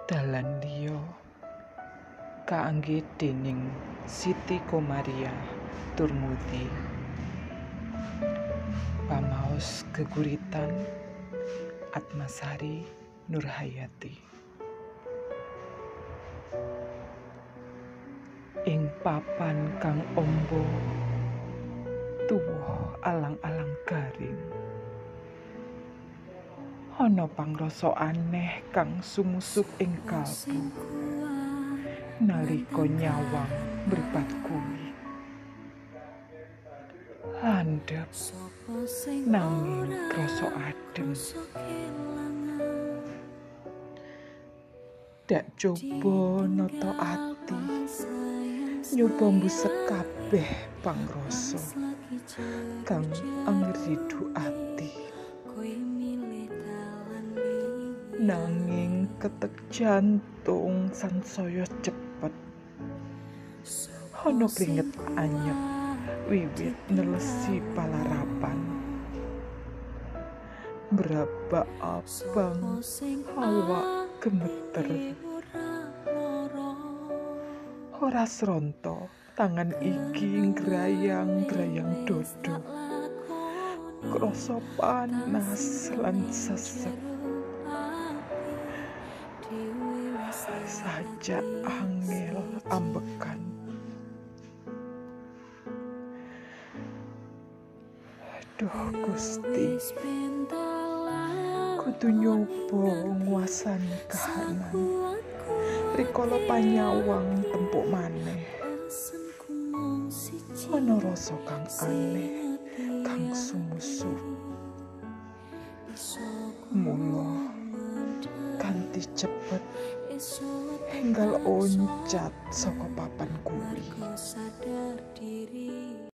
Dalan liya kaangge dening Siti Komariah Turmudzi. Pamaos geguritan Atmasari Nurhayati. Ing papan kang ombo tuwuh alang-alang garing, ana pangrasa aneh kang sumusup ing kalbu nalika nyawang mripat kuwi. Landhep nanging krasa adem. Dak coba nata ati, nyoba mbusek kabeh pangrasa kang angridu ati. Nanging ketek jantung sansaya cepet, ana kringet anyep wiwit nelesi palarapan. Brabak abang awak gemeter, ora sronto tangan iki ngrayang-grayang dodo, krasa panas lan sesek. Saja angel ambekan. Aduh Gusti, kudu nyoba nguasani kahanan rikala panyawang tempuk maneh. Ana rasa kang aneh kang sumusup. Mula kanthi cepet enggal oncat saka papan kuwi.